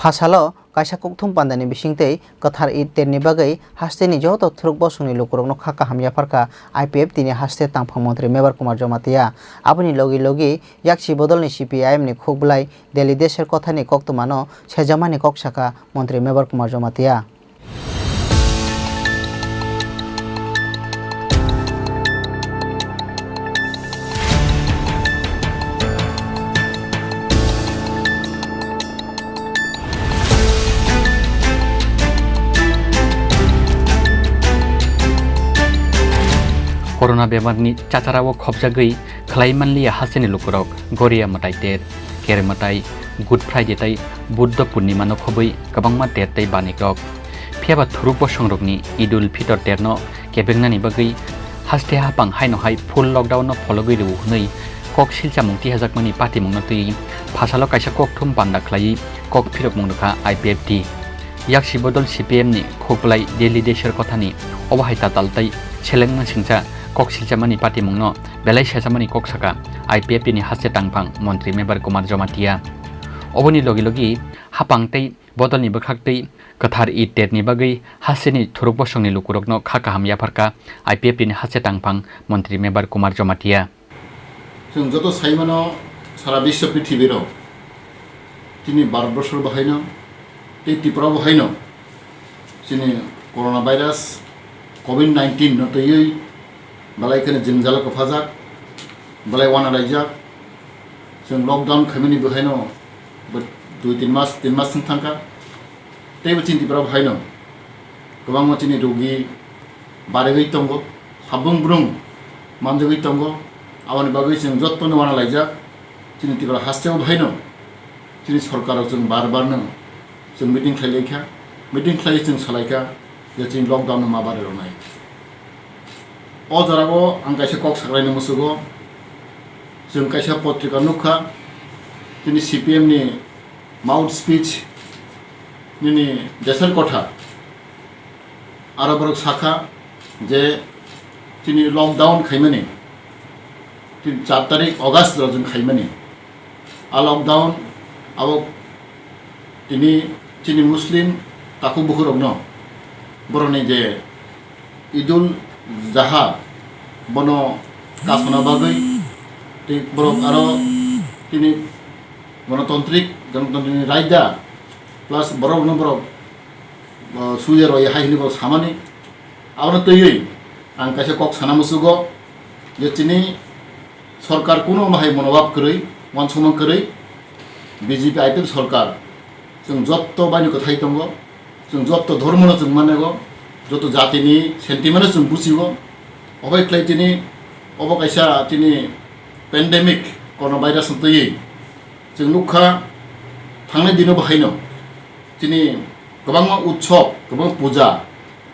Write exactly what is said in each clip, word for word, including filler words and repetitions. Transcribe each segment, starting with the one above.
Phasalo kaisa kokthum pandani bisingtwi kwthar Eid terni bagwi hasteni joto thuruk bosongni lukurokno kha kaham yapharkha I P F T ni haste tangphang montri Mebar Kumar Jamatia. Aboni logi logi yaksi bodolni C P I M ni khukbwlai Delhi Desher Kothani koktwmano sejamani kok sakha montri Mebar Kumar Jamatia. Corona bemarni chacharao khopjagwi khlai manliya hasteni lukurok Goria mwtai ter, Ker mwtai, Good Friday tei Buddha Purnima no khobwi kwbangma ter tei banikrok. Phiyaba thuruk bosongrokni Idul Fitr terno kebeknani bagwi haste hapang haino hai full lockdown no phologwi rw hwnwi kok silchamung tihajakmani patimungno twiwi phasalo kaisa kokthum panda khlaiwi kok phirokmung rwkha I P F T. Yaksi bodol C P M ni khukbwlai Delhi Desher Kothani obo hai tatal tei seleng naisingcha kok silchamani patimungno belai sejamani kok sakha I P F T ni haste tangphang montri Mebar Kumar Jamatia. Oboni logi logi hapang tei bodolni bwkhaktwi kwthar Eid terni bagwi hasteni thuruk bosongni lukurokno kha kaham yapharkha I P F T ni haste tangphang montri Mebar Kumar Jamatia. Chwng joto saimano sara biswa prithibirok chini Bharatborsor bahaino tei Tripura bahaino chini coronavirus covid nineteen no twiwi belai kheno jwngjalo kwphajak, belai uanalaijak. Chwng lockdown khaimani bwhaino bo dui tin mas, tin mas wng thangkha. Teibo chini Tripura bahaino kwbangma chini rogi barigwi tongo, habung brung manjagwi tongo. Aboni bagwi chwng jotono uanalaijak. Chini Tripura hasteo bahaino chini sorkarrok chwng bar barno chwng meeting khlailaikha, meeting khlaiwi chwng salaikha je chini lockdown no ma bariroknai. O jorao ang kaisa kok saklaina muchugo, chwng kaisa potrika nukha, chini C P M ni mouth speech nini Desher Kotha, aro borok sakha je chini lockdown khaimani, chini char tarik August rok chwng khaimani. A lockdown abo tini chini Muslim takhuk bukhurokno borokni je Idul Zaha bono kasona bagwi tei borok aro tini Ganatantrik, Ganatantrik ni raida plus borokno borok, uh, suya roi hai hwnwi borok samani. Abono twiwi ang kaisa kok sana muchugo je chini sorkar kuno bahai monobhab kwrwi, uansukmung kwrwi, B J P I P F sorkar chwng jotto baino kwthai tongo, chwng jotto dhormono chwng manego, joto jatini sentiment-no chwng buchigo. Obai khlai chini obo kaisa chini pandemic coronavirus-no twiwi chwng nukha thangnai dino bahaino chini kwbangma utsob, kwbang puja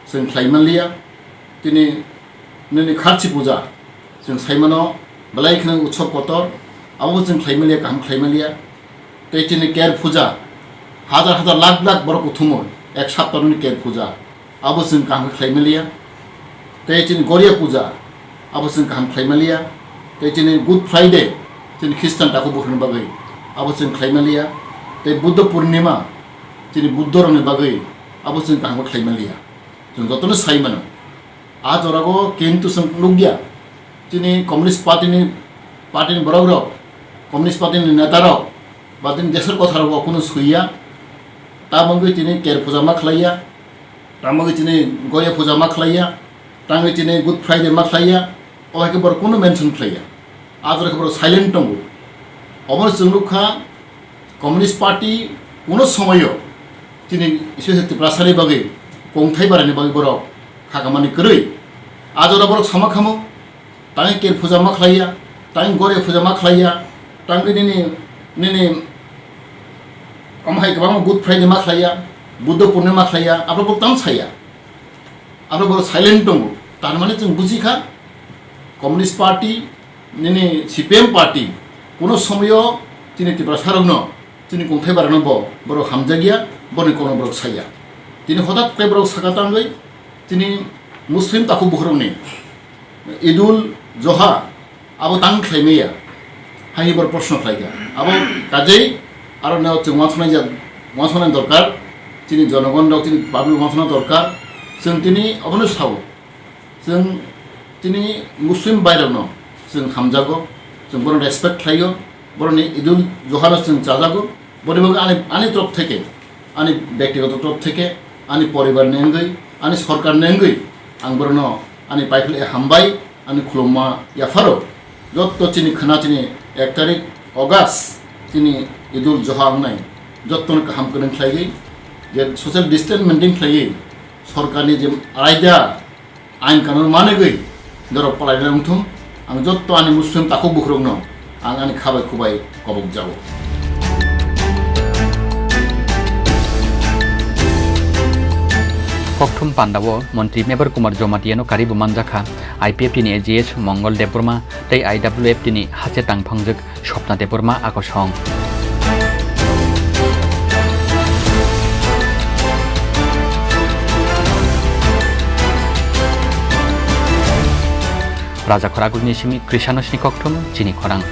chwng khlai manliya. Chini nini kharchi puja chwng saimano belai kheno utsob kotor, abo chwng khlai manliya, kaham khlai manliya. Tei chini Ker puja hajar hajar lakh lakh borok kuthumo ek sapta nini Ker puja, abo chwng kaham khlai manliya. Tei chini Goria puja, abo chwng kaham khlai manliya. Tei chini Good Friday, chini Christian takhuk bukhurokni bagwi, abo chwng khlai manliya. Tei Buddha Purnima, chini Buddha rokni bagwi, abo chwng kaham khlai manliya. Chwng jotono sai mano. A jorao kintu chwng nukya, chini Communist Party ni, party ni borok rok, Communist Party ni neta rok, ba chini Desher Kotha rok bo kunu suiya. Tamogwi chini Ker puja ma khlaiya, tamogwi chini Goria puja ma khlaiya, tamogwi chini Good Friday ma khlaiya, o hai khe borok kunu mention khlaiya. A jorao khe borok silent tongo. Obono chwng nukha, Communist Party kuno somoyo chini special Tiprasani bagwi kongthai barani bagwi borok khakamani kwrwi. A jorao borok sama khamo, tangwi Ker puja ma khlaiya, tangwi Goria puja ma khlaiya, tangwi nini, nini omo hai kwbangma Good Friday ma khlaiya, Buddha Purnima ma khlaiya, abo borok tamo saya. Abo borok silent tongo. Tar mane chwng buji kha, Communist Party nini C P M party kuno somoyo chini Tiprasarokno, chini kongthai barano bo borok hamjakya, boni kono borok saya. Tini hotat khe borok saka tangwi chini Muslim takhuk bukhurokni Idul Zoha abo tang khlai maya, hai borok proshno khlai kha. Abo kajei aro neo chwng uansuknai jak Wansuknai dorkar, chini jonogon rok, chini public wansukna dorkar. Chwng tini obono sao. Chwng tini Muslim bhai rokno chwng hamjago, chwng bono respect khlaio, boroni Idul Zohano chwng chajago. Boni bagwi ani, ani torop theke, ani bektigoto torop theke, ani poribar ni wngwi, ani sorkar ni wngwi ang borokno ani paiphile hambai, ani khulumma yapharo. Jotto chini khwna chini ek tarik August chini Idul Zoha wngnai, jottono kaham kwrwng khlaiwi, je social distance maintain khlaiwi, sorkarni je raida ain kanun manegwi norok palaina wngthung. Ang jotto ani Muslim takhuk bukhurokno ang ani khabai khubai kobok jago. Kokthum pandao Montri Mebar Kumar Jomatiano karibo manjakha I P F T ni A G S Mongol Debbarma tei I W F T ni hache tangphangjak Swapna Debbarma akosong. Raja Khoragulni simi Krisano sini kokthum chini khorang.